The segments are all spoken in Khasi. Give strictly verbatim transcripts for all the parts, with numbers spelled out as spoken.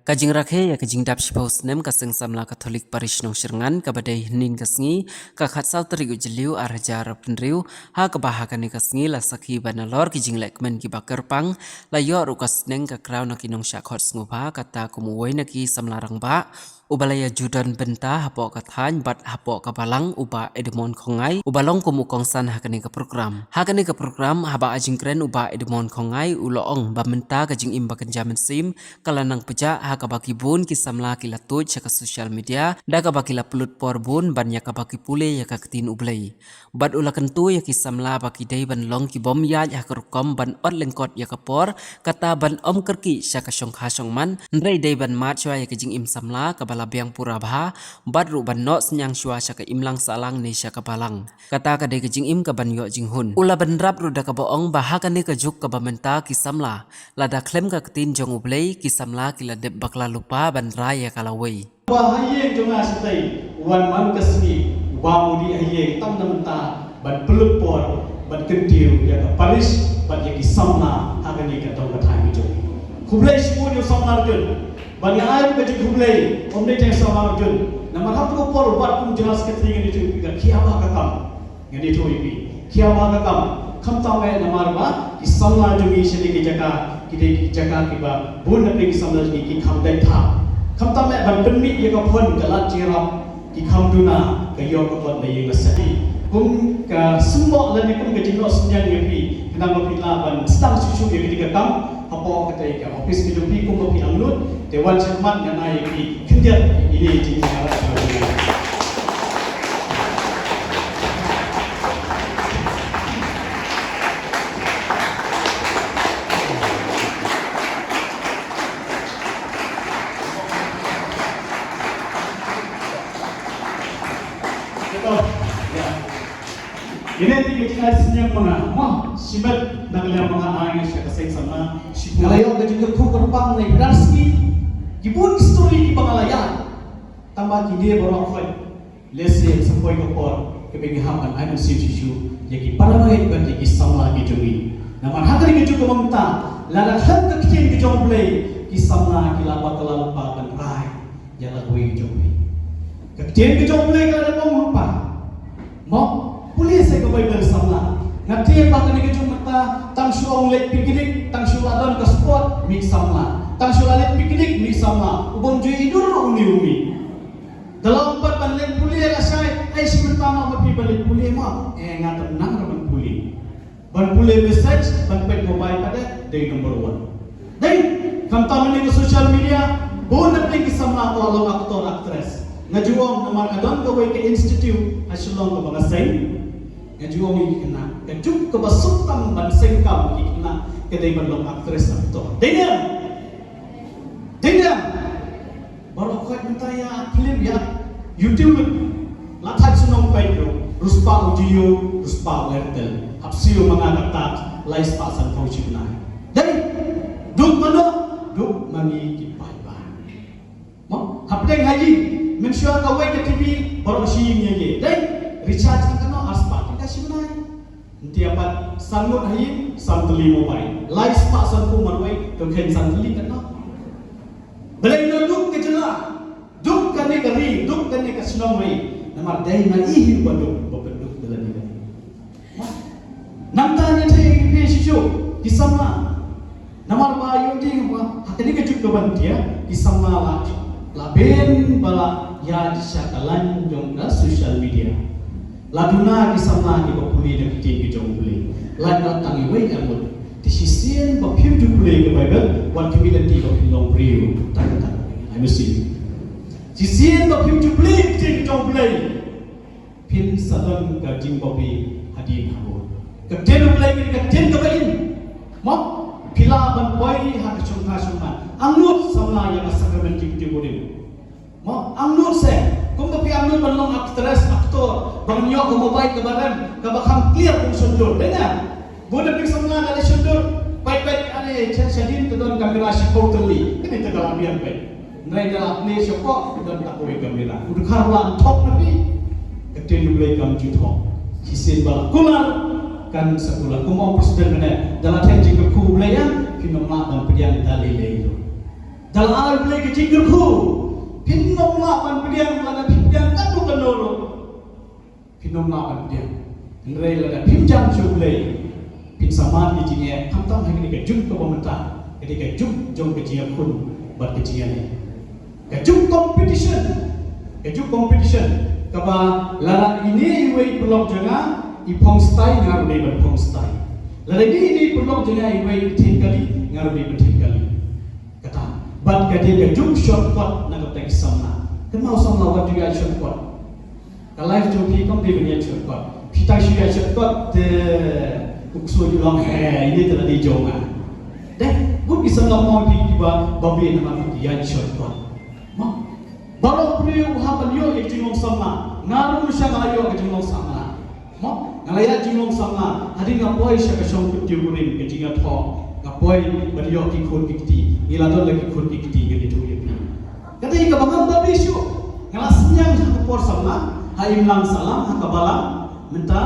Ka jingrakhe ïa ka jingdap shiphew snem ka Seng Samla Katholik Parish Nongshyrngan, kaba dei hynnin ka sngi, ka khatsaw tarik u Jylliew ar hajar arphew hynriew, ha kaba ha kane ka sngi la sakhi ba nalor ki jinglehkmen kiba kyrpang, la ïoh ruh ka sneng ka kraw na ki nongshah khot sngewbha, kata kum uwei na ki samla rangbah uba la ïa ju don bynta hapoh ka thaiñ bad hapoh ka balang, u Bah Edmond Khongngai, uba long kum u kongsan ha kane ka program. Ha kane ka program, haba ai jingkren u Bah Edmond Khongngai u la ong ba mynta ka jingim ba kynja mynsiem ka la nang pjah, ha kaba ki bun ki samla ki la tuid sha ka social media, da kaba ki la pynlut por bun ban ïa kaba ki pule ïa ka ktien U Blei. Bad u la kyntu ïa ki samla ba ki dei ban long ki bym ïaid ha ka rukom ban ot lyngkot ïa ka por, kata ban ym kyrkieh sha ka shongkha shongman, hynrei dei ban mad shuwa ïa ka jingim samla kaba la biang pura bha, bad ruh ban noh synñiang shuwa sha ka imlang sahlang ne sha ka balang. Kata ka dei ka jingim kaban ïoh jinghun. U la bynrap ruh da kaba ong ba ha kane ka juk kaba mynta ki samla, lada khlem ka ktien jong U Blei, ki samla ki la dep bakla lypa ban rai ïa ka lawei. Ba ha ïing jong nga shatei, wan man ka sngi, ba u dei ha ïing tang na mynta, ban pynlut por, ban kyntiew ïa ka parish, ban ïa ki samla, ha kane ka dong ka thaiñ ka jong. Khublei shibun ïa u samla Arjun, ban ïa ai ka jingkhublei, ym dei tang samla Arjun. Namar ha ka por u Bah kum General Secretary ngan ïathuh ïa phi ka khia ba ka kam. Ngan ïathuh ïa phi. Khia ba ka kam. Khamtam eh namar ba ki samla jong ngi sha ki jaka, ki dei ki jaka kiba bun na pdeng ki samla jong ngi ki kham dei thap. Khamtam eh ban pynmih ïa ka phone ka lad jingïarap, ki kham duna ka ïoh ka kot na ïing na seh. Kum ka symbol lane kum ka jingnoh synñiang ïa phi, khnang ba phi lah ban sdang shuh shuh ïa ka dei ka kam hapoh katei ka office ka jong phi kum ba phi angnud. Te wan sha khmat ngan ai ïa phi khyndiat ïa ine i jingïarap. Ine ti ka jingai synñiang ma nga, ma, shimet na ka liang ma nga ai nga sha ka seng samla, shi nga la ïoh ka jingkyrkhu kyrpang na i pyrshah sngi, ki bun ki story kiba nga la ïa. Tang ba kine baroh khoit, lehse sa poi ka por, kaba ngi hap ban ai mynsiem shisha ïa ki para bangeit bad ïa ki samla ki jong ngi. Namar ha kane ka juk kaba mynta, lada khlem ka ktien ka jong U Blei, ki samla ki la bakla lypa ban rai ïa la kawei ka jong U Blei. Ka ktien ka jong U Blei ka la dep ong lypa. Mo, pule sa ka Baibl samla. Nga tip ba kane ka juk mynta, tang shu ong leit picnic, tang shu la don ka sport, mih samla. Tang shu la leit picnic, mih samla. U bym ju idur ruh une u mih. Da la ong pat ban leit pule lashai, ai shi mynta noh ma phi ban leit pule mo. Eh, nga tang nang ruh ban pule. Ban pule message, ban peit mobile pat eh, dei number one. Dei, khamtam mynne ka social media, bun na pdeng ki samla ki long actor, actress. Nga ju ong namar nga don kawei ka institute ha Shillong kaba nga seng. Nga ju ong ïa ki khynnah, ka juk kaba suk tam ban seng kam ki khynnah ka dei ban long actress, actor. Dei ne? Dei ne? Baroh khoit mynta ïa film ïa YouTube. La thait shnong peit ruh. Riewspah u Jio, riewspah u Airtel. Hap siew ma nga ka tad, lai spah sanphew shibnai. Dei, duk mano, duk ma ngi ki paidbah. Mo, hapdeng ha ïing, mynshuwa kawei ka T V, baroh shi ïing ïa ïa. Dei, recharge ka kano, ar spah tyngka shibnai. Ntia pat, san ngut ha ïing, san tylli mobile. Lai spah sanphew marwei, to khein san tylli kano. Balei no duk ka jylla, duk kane ka ri, duk kane ka shnong ri. Namar dei ma i hi ba duk, ba pynduk da lade lade. Nangta ngi thei ngi phi shisha, ki samla. Namar ba ïoh ding ba, ha kane ka juk ka ban tia, ki samla la, la ben ba la ïa sha ka line jong ka social media. La duna ki samla kiba pule da ki ktien ki jong U Blei. La na tang iwei ka ngut. Te shisien ba phim ju pule ka Baibl, wat khmih lynti ba phin long briew. Tang tang. Ai mynsiem. Shisien ba phim ju pule ki ktien ki jong U Blei, phin sa don ka jingbapli hadien habud. Ka ktien U Blei ka ktien kaba im. Mo, phi lah ban poi ha ka shongkha shongman. Angnud samla ïa ka sakramen jingpynkurim. Mo, angnud se. Kumba phi angnud ban long actress, actor, ban ïoh ka mobile kaba rem, kaba kham clear kum shondur. Dei na? Bun na phi samla da leh shondur. Peit peit ane, shadien te don kamera shiphew tylli. Kane te ka la biang peit. Nai da la plie shapoh, don ta kawei kamera. U dkhar la thok na phi. Ka ktien U Blei kam ju thok. Shisien ba la kular, kan sa kular. Kum u ong president mynne, da la theh jingkyrkhu U Blei ïa, phin ym lah ban pdiang da lei lei ruh. Da la ai U Blei ka jingkyrkhu, phin ym lah ban pdiang, lada phin pdiang katno katno ruh, phin ym lah ban pdiang. Hynrei lada phin jan sha U Blei, phin sa mad ki jingeh, khamtam ha kane ka juk kaba mynta, kane ka juk jong ka jingïakhun bad ka jingïaleh. Ka juk competition, ka juk competition kaba lada ine iwei i paralok jong nga i phong stai, nga ruh dei ban phong stai. Lada ine ine i paralok jong nga iwei i theiñ kali, nga ruh dei ban theiñ kali. Kata. Bad ka dei ka juk shortcut na ka bynta ki samla. Kynmaw samla, wat ju ïaid shortcut. Ka life jong phi kam dei ban ïaid shortcut. Phi tang shu ïaid shortcut te u ksuid u long, he, ine te la dei jong nga. Dei, bun ki samla mo phi kiba, ba bit namar ki ïaid shortcut. Mo. Baroh briew u hap ban ïoh ïa ka jinglong samla. Nga ruh shisha nga la ïoh ka jinglong samla. Mo, nga la ïaid jinglong samla hadien nga poi sha ka shong kyntiew kurim, ka jingïathoh. Nga poi ban ïoh ki khun ki kti. Ngi la don la ki khun ki kti, ngan ïathuh ïa phi. Ka dei kaba ngam babe shuh. Nga la synñiang ha ka por samla, ha imlang sahlang, ha ka balang, mynta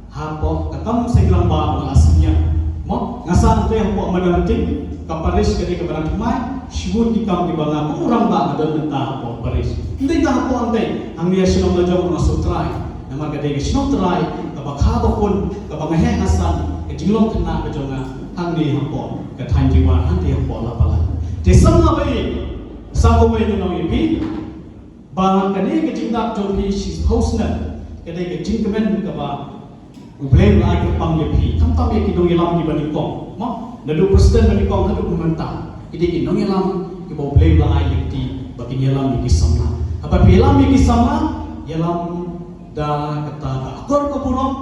hapoh ka kam seng rangbah nga la synñiang. Mo, nga sah hangtei hapoh Mawryngkneng, ka parish ka dei kaba dang thymmai, shibun ki kam kiba nga kum u rangbah nga don mynta hapoh parish. Ym dei tang hapoh hangtei, hangne ha shnong la jong nga sngewtrai. Namar ka dei ka shnong trai kaba kha ba pun, kaba nga heh nga san, ka jinglong khynnah ka jong nga hangne hapoh ka thaiñ Jowai, hangne hapoh Lapalang. Te samla ba ïeit, sa kawei ngan ong ïa phi ba kane ka jingdap jong phi shiphew snem ka dei ka jingkmen kaba U Blei u la ai kyrpang ïa phi, khamtam ïa ki nongïalam kiba nyngkong. Mo, naduh president ba nyngkong haduh mynta, ki dei ki nongïalam kiba U Blei u la ai ïa ki ba kin ïalam ïa ki samla. Haba phi ïalam ïa ki samla, ïalam da kata ka akor ka burom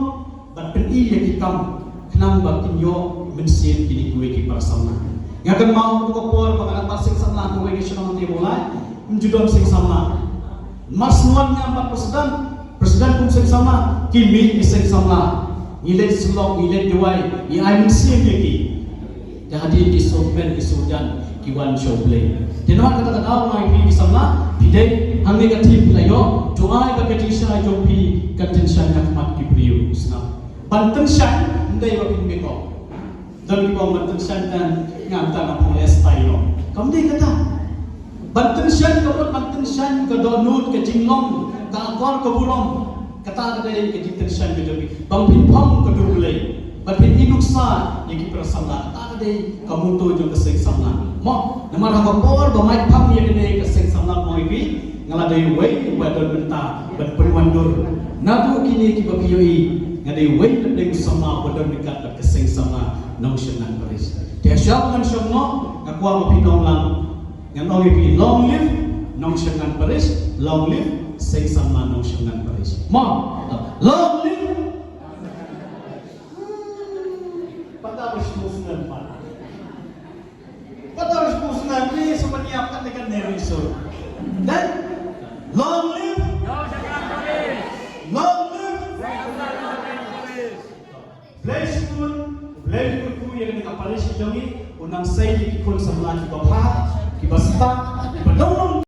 bad pyni ïa ki kam khnang ba kin ïoh mynsiem kine kiwei ki para samla. Nga kynmaw ha ka por ba nga dang bat seng samla ha kawei ka shnong hangtei Mawlai, ym ju don seng samla. Mar shu wan nga bad president, president kum seng samla, ki mih ki seng samla. Ngi leit Syllok, ngi leit Jowai, ngi ai mynsiem ïa ki. Te hadien ki sngewkmen ki sngewjan ki wan sha U Blei. Te namar kata ka daw nga ong ïa phi ki samla, phi dei hangne ka theme phi la ïoh, to ai ba ka jingshai jong phi kan tyngshaiñ ha khmat ki briew. Sngap. Ban tyngshaiñ ym dei ba phin bit. Don kiba ong ban tyngshaiñ tang, ngam tang, nga phong leh stai ïoh. Kam dei kata. Ban tyngshaiñ ka mut ban tyngshaiñ ka dohnud, ka jinglong, ka akor ka burom. Kata ka dei ka jingtyngshaiñ ka jong phi. Ban pynphong ka dur Blei. Ban pynïoh nuksa ïa ki para samla. Kata ka dei ka motto jong ka seng samla. Mo, namar ha ka por ba mai phang ïa kane ka seng samla, mo, ïa phi, nga la dei uwei uba don bynta ban pynwandur. Naduh kine kiba phi ïohi, nga dei uwei na dei u samla uba don ryngkat bad ka seng samla Nongshynrang Parish. Te shuwa ngan shong noh, nga kwah ba phin ong lang, ngan ong ïa phi, long live Nongshynrang Parish, long live seng samla Nongshynrang Parish. Mo, long live. Pat da ba shu sngewbha. Pat da ba shu sngewbha, ni sa ban ïap kat ne kat ne ri sur. Dan long live. Long live. Blei shibun, Blei kyrkhu ïa kane ka parish ka jong ngi, u nang sei ïa ki khun samla kiba bha, kiba stad, kiba don